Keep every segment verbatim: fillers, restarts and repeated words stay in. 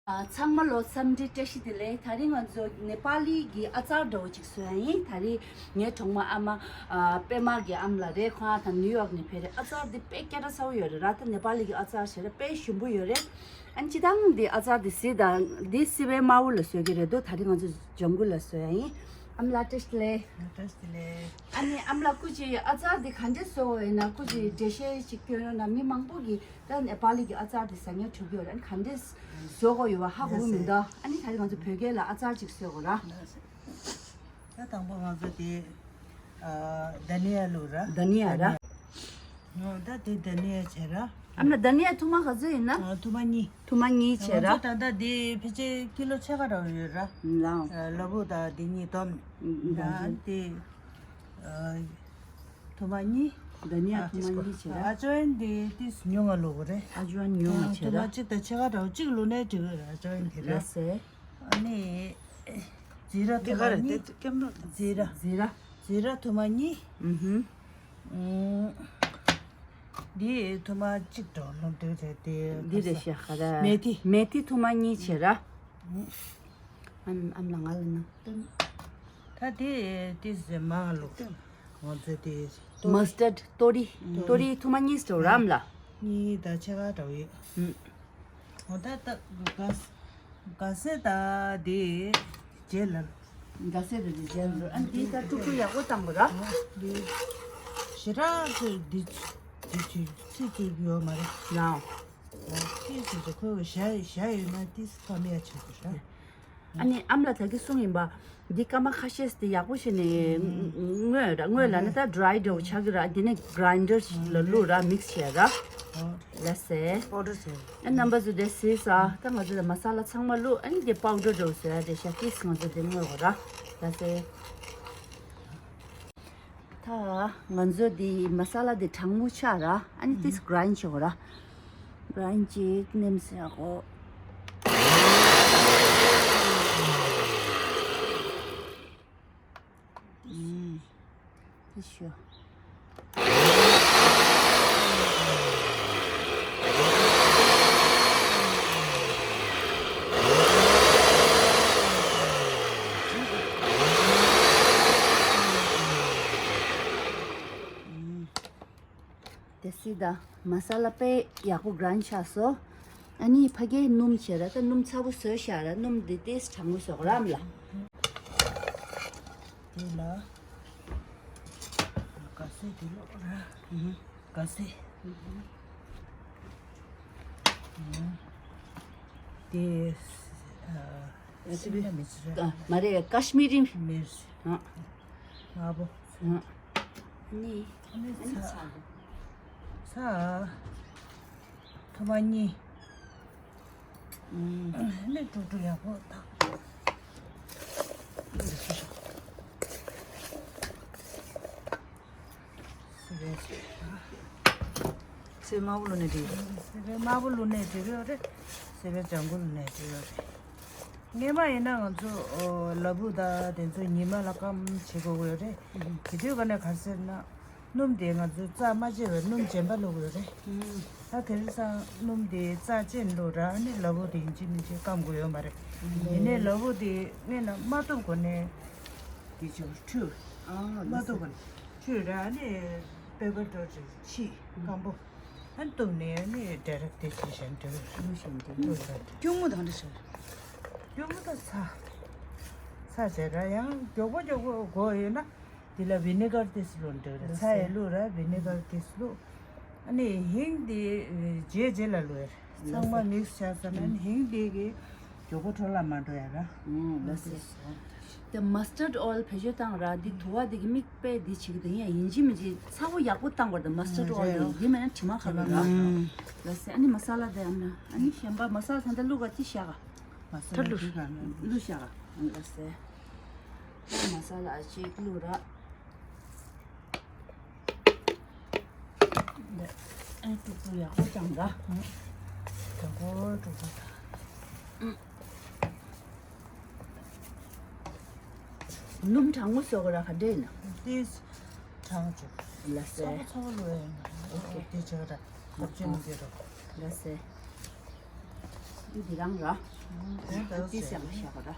ཨ། ཚང་མ་ལོ་འཚམས་འདྲི་བཀྲ་ཤིས་བདེ་ལེགས། དེ་རིང་ང་ཚོ་ནེ་པ་ལི་གི་ཨ་ཙར་འདྲ་བོ་ཅིག་བཟོ་ཡ་ཡིན། དེ་རིང་ངའི་གྲོགས་མོ་ཨ་མ། ཨ། པད་མ་གི་ཨ་མ་ལགས་རེད། ཁོང་ཨ་ཐང་ནིའུ་ཡོག་ནས་ཕེབས་རེད། ཨ་ཙར་འདི་དཔེ་སྐད་གྲགས་ཚ་བོ་ཡོད་རེད་ར། ད་ནེ་པ་ལི་གི་ཨ་ཙར་བྱས་ར་དཔེ་ཞིམ་པོ་ཡོད་རེད། ཨ་ནི་སྤྱིར་བཏང་འདི་ཨ་ཙར་འདི་སི་དང་འདི་སི་པན་དམར་པོ་ལ་བཟོ་གི་རེད་འདུག་དེ་རིང་ང་ཚོ་ལྗང་གུ་ལ་བཟོ་ཡ་ཡིན། ཨ་མ་ལགས་བཀྲ་ཤིས་བདེ་ལེགས། བཀྲ་ཤིས་བདེ་ལེགས། ཨ་ནི་ཨ་མ་ལགས་སྐུ་མཁྱེན། ཨ་ཙར་འདི་ག་འདྲས་བཟོ་དགོས་ཡིན་ན་སྐུ་མཁྱེན་འགྲེལ་བཤད་ཅིག་སྐྱོན་རོགས་གནང་། མི་མང་པོ་གིས་ད་ནེ་པ་ལི་གི་ཨ་ཙར་དེ་ཟ་མཁན་ཐུབ་ཀྱི་ཡོད་རེད། ག་འདྲས་བཟོ་དགོས་ཡོད་པ་ཧ་གོ་གི་མི་འདུག་ཨ་ནི་ད་རེས་ང་ཚོ་བོད་སྐད་ལ་ཨ་ཙར་ཅིག་བཟོ་དགོས་ར། ད་དང་པོ་ང་ཚོ་དེ་ཨ་དྷ་ནི་ཡ་བླུགས་ར། དྷ་ནི་ཡ་ར། ཨོ་ད་དེ་དྷ་ནི་ཡ་བྱས་ར། ཨ་མ་ལགས་དྷ་ནི་ཡ་ཐུར་མ་ག་ཚོད་ཡིན་ན། ཨ་ཐུར་མ་གཉིས། ཐུར་མ་གཉིས་བྱས་ར། ང་ཚོ་ད་ལྟ་དེ་ཕལ་ཆེར་ཀི་ལོ་ཕྱེད་ཀ་འདྲ་བོ་ཡོད་ར། ལའོ། ཨ་ལ་ཕུག་དང་དེ་གཉིས་བསྡོམས། ད་དེ་ཨ། ཐུར་མ་གཉིས། དྷ་ནི་ཡ་ཐུར་མ་གཉིས་བྱས་ར། ཨ་ཅོན་དེ་ཏིས་ཉུང་ང་བླུགས་རེད། ཨ་ཅོན་ཉུང་ང་བྱས་ར། ཐུར་མ་གཅིག་དང་ཕྱེད་ཀ་འདྲ་བོ་གཅིག་བླུགས་ནའི་འགྲིག་གི་རེད། ཨ་ཅོན་དེ་ར། ལགས་སེ། ཨ་ནི་ཛི་ར་ཐུར་མ་གཉིས། ཛི་ར། ཛི་ར། ཛི་ར་ཐུར་མ་གཉིས། ཨུ་ཧུམ། ཨུམ། འདི་ཐུར་མ་གཅིག་འདྲ་བོ་བླུགས་འདུག་རེད་དེ། འདི་རེད་ཤག་ག་ར། མེ་ཐི། མེ་ཐི་ཐུར་མ་གཉིས་བྱས་ར། ཨུམ། ཨ་མ་ལགས་ང་ལ་ན། ད་དེ་ཏིས་མང་བླུགས། ང་ཚོ་དེ། མ་སི་ཊར་ཌ། ཏོ་རི། ཏོ་རི་ཐུར་མ་གཉིས་འདྲ་བོ་ར་ཨ་མ་ལགས། གཉིས་དང་ཕྱེད་ཀ་འདྲ་བོ་ཡོད། ཨུམ། འོ་ད་ད་ག་ག་ཟེ་ད་དེ་རྗེས་ལ། ག་ཟེ་ད་དེ་རྗེས་ལ། ཨ་འདི་ད་དཀྲུག་དཀྲུག་ཡག་པོ་བཏང་དགོས་ར། འདི་ཞེ་དྲག་ཚོས་འདི་འདི་ཚོས་ཚིག་ཚིག་ཡོད་མ་རེད། ལའོ། ཨ་ཅི་ཟེར་ཚོ་ཁོས་ཞྭ་ཞྭ་ཡོད་ན་ཏིས་ཕ་མེ་ཡ་ཆགས་དགོས་ར། ཨ་ནི་ཨ་མ་ལགས་ད་གིན་གསུངས་ཡིན་པ། འདི་སྐར་མ་ཁ་ཤས་དེ་ཡག་པོ་བྱས་ནས་བརྔོས་ར། བརྔོས་ལབ་ན་ད་ཌ་རའི་འདྲ་བོ་ཆགས་ཀྱི་ར། འདི་ནས་གྷ་རའིན་ཌར་ལ་བླུགས་ར། མིག་སི་བྱས་ར། ལགས་སེ། པའོ་ཌར་བྱས། ཨ་རྣམ་པ་ཚོ་དེ་གཟིགས་ས། ད་ང་ཚོ་ད་མ་ས་ལ་ཚང་མ་བླུགས། ཨ་ནི་དེ་པའོ་ཌར་འདྲ་བོ་བཟོ་ཡ་དེ་ཤ་ཏིས་ང་ཚོ་དེ་བརྔོས་དགོས་ར། ལགས་སེ། ད་ང་ཚོ་དེ་མ་ས་ལ་དེ་གྲང་མོ་ཆགས་ར། ཨ་ནི་ཏིས་གྷ་རའིན་ཌ་བྱེད་དགོས་ར། གྷ་རའིན་ཌ་ཅིག་ནེམ་སེ་ཡག་པོ། ཨུམ། ཤོ། དེ་སི་ད་མ་ས་ལ་དཔེ་ཡག་པོ་གྷ་རའིན་ཌ་ཆགས་སོང་། ཨ་ནི་ཕ་གིའི་སྣུམ་བྱས་ར། ད་སྣུམ་ཚ་པོ་བཟོས་བཞག་ར། སྣུམ་འདི་ཏིས་གྲང་མོ་བཟོ་དགོས་ར་ཨ་མ་ལགས། དེ་ལ་ག་ཟེ་དེ་བླུགས་ར། ག་ཟེ། དེ་ཨ་སི་པན་མི་ཚེ་ར། མ་རེད། ཀ་ཤི་མི་རི་མིར་ཅི། ཨ། དམར་པོ། ཨ་ནི། ཨ་ནི་ཨ་ནི་ཚ། ཚ། ཐུར་མ་གཉིས། ཨ་ནི་དཀྲུག་དཀྲུག་ཡག་པོ་བཏང་། སི་པན། སི་པན་དམར་པོ་བླུགས་ནའི་འགྲིག་རེད། སི་པན་དམར་པོ་བླུགས་ནའི་འགྲིག་གི་ཡོད་རེད། སི་པན་ལྗང་གུ་བླུགས་ནའི་འགྲིག་གི་ཡོད་རེད། སྔོན་མ་ཡིན་ན་ང་ཚོ་ལ་ཕུག་དང་དེ་ཚོ་ཉི་མ་ལ་སྐམ་བྱེད་དགོས་ཀྱི་ཡོད་རེད། དེ་དུས་ག་ནས་ག་རེ་ཟེར་ན། སྣུམ་དེ་ང་ཚོས་རྩ་མ་བཅད་པའི་སྣུམ་རྗེན་པ་བླུགས་དགོས་རེད། ད་དེང་སང་སྣུམ་དེ་རྩ་བཅད་བླུགས་ར། ཨ་ནི་ལ་ཕུག་དེ་ཡིན་གཅིག་མིན་གཅིག་སྐམ་དགོས་ཡོད་མ་རེད། ཡིན་ནའི་ལ་ཕུག་དེ་སྔོན་ལ་མ་གཏུབ་གོང་ནས་དེ་ཚོ་འཁྲུད། མ་གཏུབ་གོང་ནས་འཁྲུད་ར། ཨ་ནི་པེ་པར་འདྲ་བོ་ཅིག་ཕྱིས་སྐམ་པོ། ཨ་ནི་གཏུབ་ནས་ཨ་ནི་ཌའི་རེག་ཊི་དེ་ཅིག་བཞག་འགྲོ་གི་རེད། སྐྱུར་མོ་དང་འདྲ་བྱས། སྐྱུར་མོ་དང་ཚྭ། ཚྭ་བྱས་ར། ཡང་མགྱོགས་པོ་མགྱོགས་པོ་དགོས་ཡོད་ན། དེ་ལ་ཝི་ནི་གར་ཏིས་བླུགས་འགྲིག་རེད། ཚྭ་ཡང་བླུགས་ར། ཝི་ནི་གར་ཏིས་བླུགས། ཨ་ནི་ཧིང་དེ་རྗེས་རྗེས་ལ་བླུགས་ཡ་རེད། ཚང་མ་མིག་སི་བྱས་ཚར་ན་ཨ་ནི་ཧིང་དེ་གི་མགྱོགས་པོ་དྲོ་ལ་མ་འགྲོ་ཡ་ར། ཨུམ། ལགས་སེ། དེ་མ་སི་ཊར་ཌ་ཨོ་ཡལ་བེད་སྤྱོད་བཏང་ར། འདི་དུ་བ་འདི་གི་མིག་དཔེ་འདི་བྱེད་ཀྱི་འདུག་ཡིན་ཡང་ཡིན་གཅིག་མིན་གཅིག་ཚ་པོ་ཡག་པོ་བཏང་དགོས་རེད། མ་སི་ཊར་ཌ་ཨོ་ཡལ་འདི་མེད་ན་དྲི་མ་ཁ་ལོ་ར། ལགས་སེ། ཨ་ནི་མ་ས་ལ་དེ་ཨ་ནི་ཨ་ནི་གཞན་པ་མ་ས་ལ་ད་ལྟ་བླུགས་ག་ཅི་བཞག་ག་མ་ས་ལ་ད་བླུགས་བླུགས་བཞག་ག་ལགས་སེ། མ་ས་ལ་ཅིག་བླུགས་ར། ཨ་ནི་དཀྲུག་དཀྲུག་ཡག་པོ་བཏང་ག་དཀྲུག་དཀྲུག་དཀྲུག་དཀྲུག་བཏང་། སྣུམ་གྲང་མོ་བཟོ་དགོས་ར། ག་འདྲ་ཡིན་ན། ཏིས་གྲང་བཅུག་ལགས་སེ། ཚ་པོ་ཚ་པོ་བླུགས་ཡ་ཡིན་ན། ཨོ་ཁེ། དེ་བྱེད་ག་ར་ལག་ཆ་མི་འགྱུར་རོ། ལགས་སེ། འདི་རང་ར། ཨ་ཏི་སེ་ཡང་ཤ་བ་ར།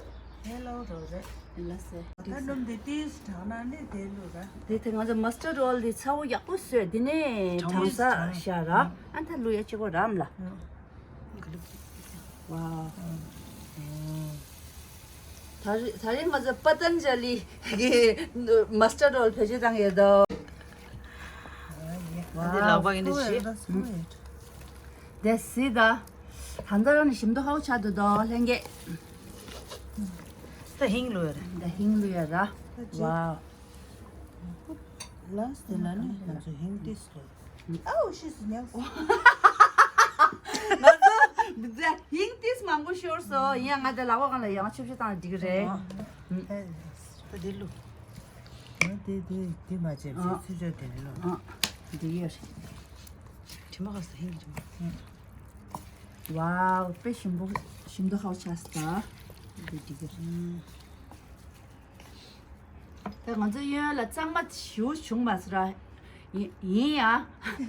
ཧེ་ལོ་རོ་རེད། ལ་སེ། ད་སྣུམ་འདི་ཏིས་དྲག་ན་ནི་དེ་ལུ་ར། དེ་དེ་ང་ཚོ་མ་སི་ཊར་ཌི་ཨོལ་འདི་ཚ་བོ་ཡག་པོ་བཟོས། དེ་ནས་གྲང་ས་ཤ་ར། ཨ་ད་ལུ་ཡ་གཅིག་པོ་རམ་ལ། ཝའོ། ད་རེས་ད་རེས་ང་ཚོ་པ་ཏན་ཇ་ལི་གི་མ་སི་ཊར་ཌི་ཨོལ་བེད་སྤྱོད་བཏང་ཡོད་དོ། ཝའོ། འདི་ལག་པ་ཡིན་ན་ཤི། དེ་སི་ད། ད་ལྟ་རང་ནི་ཞིམ་མདོག་ཧ་གོ་ཆགས་འདུག་དོ་ལྷན་རྒྱས། ད་ཧིང་ལོས་ར། ད་ཧིང་ལོས་ཡ་ར། ཝའོ། ལ་སི་ལ་ནི་ང་ཚོ་ཧིང་ཏིས་ལོ། ཨའོ་ཤི་སི་ཉག་ང་ཚོ་ཧིང་ཏིས་མང་པོ་ཤོར་སོང་། ཡིན་ཡང་ང་ཚོ་ལག་པ་གང་ལ་ཡང་ཆུབ་ཆུབ་བཏང་འགྲིག་གི་རེད། ད་དེ་ལུ། ང་དེ་དེ་དེ་མ་བྱས་ཚེ་ཚུལ་ཆོག་དེ་ལུ། འགྲིག་ཡོད་རེད། དྲི་མ་ཁ་ས་ཧིང་དྲི་མ། ཝའོ། དཔེ་ཞིམ་པོ་ཞིམ་མདོག་ཧ་གོ་ཆགས་སོང་ད། འདི་འགྲིག་གི་རེད། ད་ང་ཚོ་གཡོན་ལ་གཙང་མ་ཞེ་པོ་བྱུང་མ་སོང་ར། ཡིན་ཡིན་ཡ།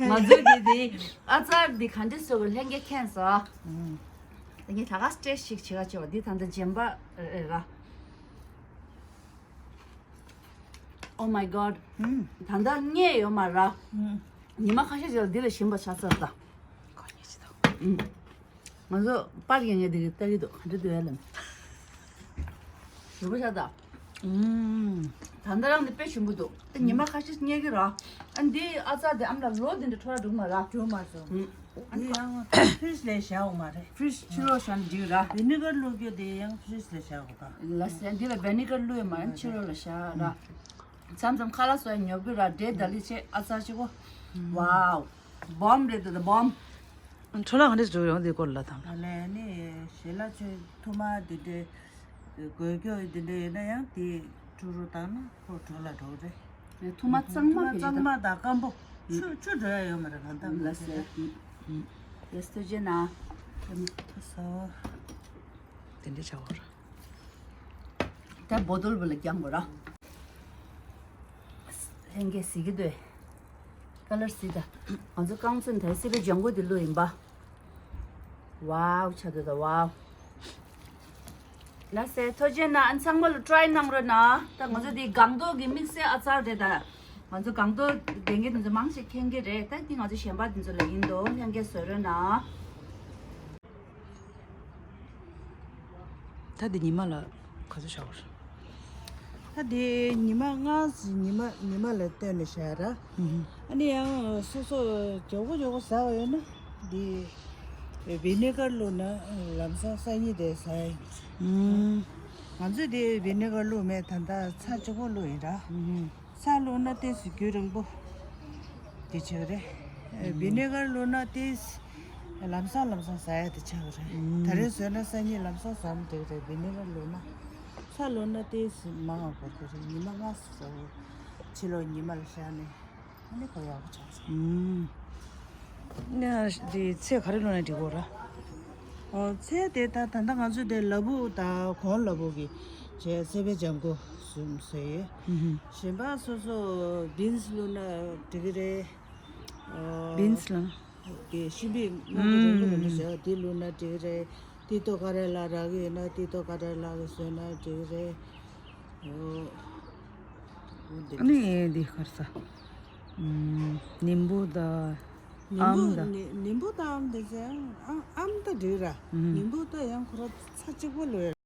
ང་ཚོའི་འདི་འདི་ཨ་ཙར་འདི་ག་འདྲ་བཟོ་དགོས་ལྷན་རྒྱས་མཁྱེན་སོང་། ད་ངས་ད་ག་སི་ཊེ་ཊི་ཞིག་བྱེད་ག་བྱེད་པ་འདི་ད་ལྟ་རྗེན་པ་རེད་ར། Oh my god. ད་ལྟ་རྙེད་ཡོད་མ་ར། ཉི་མ་ཁ་ཤས་ཤིག་ལ་འདི་ལ་ཞིམ་པ་ཆགས་ཚར་ད། ཁོ་ཉེ་ཆི་དང་། ང་ཚོ་པར་ཡིན་ངེས་དེ་གི་ལྟ་གི་འདུག་ག་འདྲ་འདུག་ཡ་ལམ། ཞུ་གི་ཤ་ད། ད་ལྟ་རང་འདི་དཔེ་ཞིམ་པོ་འདུག་ད་ཉི་མ་ཁ་ཤས་རྙེད་གི་ར། ཨ་འདི་ཨ་ཙ་དེ་ཨམ་ལ་ལོ་འདི་འདྲ་འཕྲོ་བ་འགྲོ་གི་མ་ར། འགྲོ་མ་སོང་། འདི་ཡང་ཕྲིས་ལས་བཞག་འོང་མ་རེད། ཕྲིས་ཕྱི་ལོགས་བཞག་ན་འགྲིག་ར། བི་ནི་གར་བླུགས་རྒྱུ་དེ་ཡང་ཕྲིས་ལས་བཞག་འོང་ད། ལ་སེ་འདི་ལ་བི་ནི་གར་བླུགས་ཡོད་མ་ཡིན་ཕྱི་ལོགས་ལ་བཞག་ར། མཚམས་མཚམས་ཁ་ལག་བཟོ་ཡ་ཉོ་གི་ར། འབྲས་ད་ལི་ཆེ་ཨ་ཙ་ཆེ་གོ། ཝའོ། བོམ་རེད་འདི་ད་བོམ། འཕྲོ་བརླག་ག་འདྲས་འགྲོ་ཡོང་འདི་སྐོར་ལ་དང་། ད་ལས་ནི་ཞལ་ལག་ཆོས་ཐུར་མ་འདི་འདྲས། དགོས་མཁོ་འདི་འདྲ་ཡོད་ན་ཡང་དེ་འཕྲུལ་རུ་བཏང་ན་ཁོ་འཕྲོ་བརླག་འགྲོ་གི་རེད། ཐུར་མ་གཙང་མ་ཐུར་མ་གཙང་མ་དང་སྐམ་པོ་ཆུ་ཆུ་འགྲོ་ཡ་ཡོད་མ་རེད་ལ་ད་མ་ལ་ཟེར། ཡེ་སྟོད་ཅེ་ན། ཐུ་སོ། དེ་འདྲ་བྱ་བར། ད་བོ་དོལ་བུ་ལ་རྒྱང་གོ་ར། ལྷན་རྒྱས་གཟིགས་ཀྱི་འདུག་ཀ་ལར་གཟིགས་ད། ང་ཚོ་རྐང་ཚོན་དར་སི་པའི་ལྗང་གུ་དེ་བླུགས་ཡིན་པ། ཝའོ་ཆ་དུ་ད་ཝའོ། ལ་སེ་ཐོ་ཅན་ན་ཨན་ཚང་མ་ལ་ཊ་རའི་གནང་རོགས་གནང་། ད་ང་ཚོ་འདི་སྒང་ཏོག་གི་དམིགས་བསལ་ཨ་ཙར་རེད་ད། ང་ཚོ་སྒང་ཏོག་དེང་གི་ང་ཚོ་མང་ཞིག་མཁྱེན་གི་རེད། ད་འདི་ང་ཚོ་གཞན་པ་འདི་ཚོ་ལ་ཡིན་དོ་ལྷན་རྒྱས་བཟོ་རོགས་གནང་། ད་འདི་ཉི་མ་ལ་ག་ཚོད་བཞག་པ་རེད། ད་འདི་ཉི་མ་ལྔ་ཙམ་ཉི་མ་ཉི་མ་ལ་བཏོན་ནས་བཞག་ར། ཨ་ནི་ཡང་སོ་སོ་མགྱོགས་པོ་མགྱོགས་པོ་ཟ་བ་ཡོད་ན་འདི་བི་ནི་གར་བླུགས་ན་ལམ་སང་སང་ཉིན་དེ་ཟ་ཡ་ཡིན། ང་ཚོས་འདི་བི་ནི་གར་བླུགས་མེད། ད་ལྟ་ཚྭ་གཅིག་པོ་བླུགས་ཡིན་ར། ཚྭ་བླུགས་ན་ཏོག་ཙམ་རྒྱུན་རིང་པོ་དེ་ཆགས་རེད། བི་ནི་གར་བླུགས་ན་ཏོག་ཙམ་ལམ་སང་ལམ་སང་ཟ་ཡ་དེ་ཆགས་རེད། ད་རེས་ཟོས་ན་སང་ཉིན་ལམ་སང་ཟ་ན་འགྲིག་རེད། བི་ནི་གར་བླུགས་ན། ཚྭ་བླུགས་ན་ཏོག་ཙམ་མང་བ་འགོར་གི་རེད། ཉི་མ་ལྔ་ཙམ་ཟ་བ། ཕྱི་ལོགས་ཉི་མ་ལ་བཞག་ནས་ཨ་ནི་ཁོ་ཡག་པོ་ཆགས་སོང་། ཨུམ། ཨ་ནི་འདི་ཚྭ་ག་རེ་བླུགས་ན་འགྲིག་གོ་ར། ཨོ་ཚྭ་དེ་ད་ད་ལྟ་ང་ཚོ་དེ་ལ་ཕུག་དང་གོང་ལ་ཕུག་གི་བྱས་སེ་པའི་ལྗང་གུ་བཟོས་ཡོད། གཞན་པ་སོ་སོ་བིན་སི་བླུགས་ན་འགྲིག་གི་རེད། ཨོ། བིན་སི་ལ། དེ་ཤིང་པའི་སྔོན་པོ་རིང་པོ་རིང་པོ་བྱས་པ་དེ་བླུགས་ན་འགྲིག་གི་རེད། ཏིག་ཏོ་ཀ་རེ་ལ་རག་གི་ཡོད་ན་ཏིག་ཏོ་ཀ་རེ་ལ་གི་བཟོས་ན་འགྲིག་གི་རེད། ཨོ། ཨ་ནི་འདི་ག་རེ་ཟ། ཨམ། ནིམ་བུ་དང་། ནིམ་བུ་ཨམ་དང་། ནི་ནིམ་བུ་དང་ཨམ་དེ་ཚོ་ཨ་ཨམ་ད་འགྲིག་ར། ཨུམ། ནིམ་བུ་ད་ཡང་ཁོ་ར་ཚྭ་གཅིག་པོ་ལོས།